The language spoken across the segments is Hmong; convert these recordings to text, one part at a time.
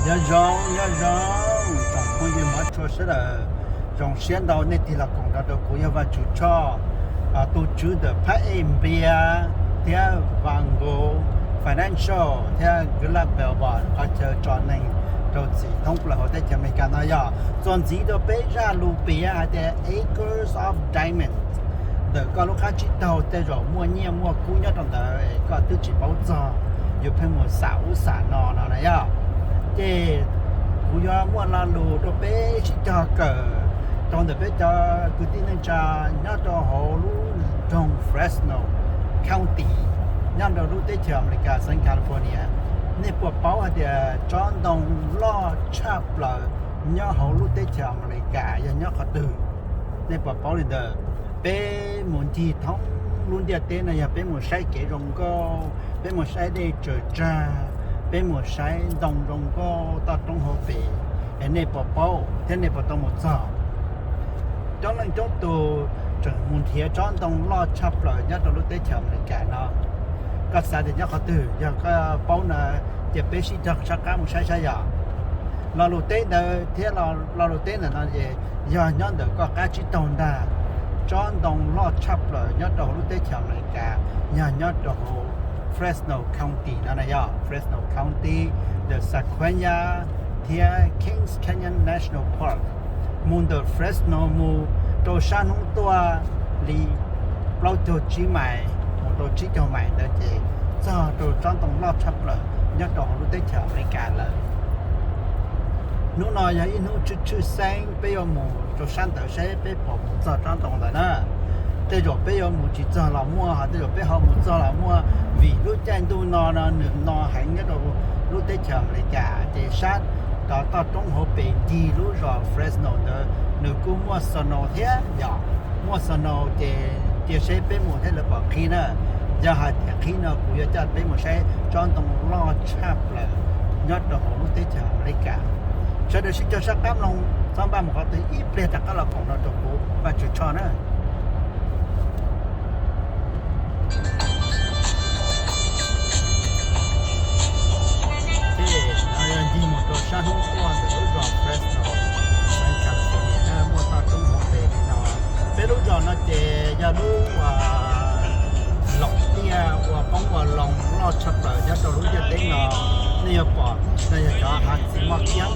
Nyob zoo, nyob zoo, tsoom phooj ywg mov tshua sawv daws, zoo siab ntau nej tig los koom nrog rau kuv yog Vaj Tswv Tshoj, tus tswv ntawm phab ej npias thiab Vanco Financial thiab Glad Belvoir qhov chaw tso neeg rau txim thoob plaws hauv teb chaws Amelikas no yog txuas ntxiv rau peb zaj lus piav hais tias Acres of Diamonds, ntawm koj lub qab tsib taug tej zaum muaj nyiaj muaj kub nyob rau ntawd es koj twb tsis paub txog, yus pheej mus xam ub xam no no na yog. Ces kuv yuav muaj lo lus rau peb sib cog kawm rau ntawm peb cov kwv tij neej tsa nyob rau hauv lub nroog Fresno County, nyob rau lub teb chaws Amelikas xeev California. Nej puas paub hais tias tsob ntoo loj tshaj plaws nyob hauv lub teb chaws Amelikas yog nyob qhov twg? Nej puas paub li ntawd? Peb mus ncig thoob lub ntiaj teb no yog peb mus saib kev zoo nkauj, peb mus saib dej tsaws tsag, peb mus saib ntoo zoo nkauj toj roob hauv pes, es nej puas paub thiab nej puas tau mus txog? Coob leej coob tus tseem mus nrhiav tsob ntoo loj tshaj plaws nyob rau lub teb chaws Amelikas no. Koj xav tias nyob qhov twg? Yog koj paub no ces peb sib cog sab qab mus saib saib yog. Lo lus teb ntawd thiab lo lus teb ntawm no es yog nyob ntawm koj qab tsib taug ntag. Tsob ntoo loj tshaj plaws nyob rau hauv lub teb chaws Amelikas yog nyob rau hauv Fresno County no na yog, Fresno County, the Sequoia thiab Kings Canyon National Park. Mus ntawm Fresno mus rau sab hnub tuaj li plaub caug tsib mais mus rau tsib caug mais ntawd ces txog rau tsob ntoo loj tshaj plaws nyob rau hauv lub teb chaws Amelikas lawm. Hnub no yog ib hnub tshwj tshwj xeeb, peb yuav mus rau sab ntawd saib peb puas mus txog tsob ntoo ntawd na. Tej zaum peb yuav mus tsis txog los muaj, ho tej zaum peb ho mus txog los muaj, vim lub caij ntuj no no nws no heev nyob rau lub teb chaws Amelikas ces sab toj roob hauv pes ncig lub zos Fresno ntawd nws kuj muaj snow thiab yog. Muaj snow ces cia seb peb mus thiab lawv pom qhib na. Yog hais tias qhib no kuv yuav coj peb mus saib tsob ntoo loj tshaj plaws nyob rau hauv lub teb chaws Amelikas. Sawv daws sib cog sab qab mloog, txhob npaj mus qhov twg, ib pliag rov qab los koom no rau kuv Vaj Tswv Tshoj na. Ces no yog ncig mus rau sab hnub tuaj ntawm lub zos Fresno, xeev California na, muaj toj roob hauv pes li no. Peb lub zos no ces yog lub loos tiaj ua qoob ua loo loj tshaj plaws nyob rau lub ntiaj teb no. Nej yuav pom no yog cov hav txiv moj kiab,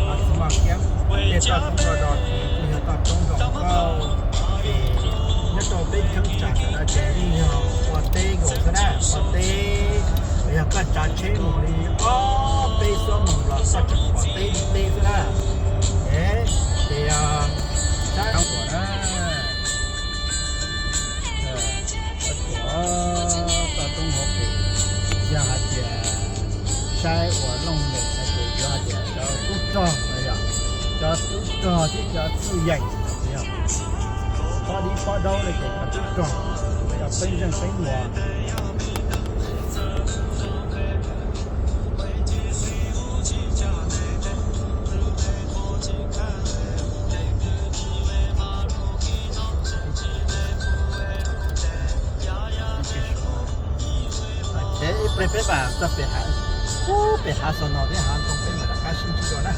hav txiv moj kiab, tej toj roob do do tid kuj yog toj roob zoo nkauj. Ces nyob rau peb cheeb tsam ntawm no ces yeej yog ua teb nkaus xwb na, ua teb. Yog koj tsav tsheb mus li ob peb xuab moos los koj tseem pom teb li teb xwb na. Ces sab uas na, toj roob hauv pes, yog hais tias saib ua looj mem no ces yuav hais tias cov tub rog no yog, cov tub rog thiab cov txwj yeem no ces yog pob dib pob daub no ces cov tub rog, cov peeb zeej peeb muas. Ces ib pliag peb mam txog pem hav, pem hav Snow thiab hav ntoo peb mam rov qab sib ntsib dua na.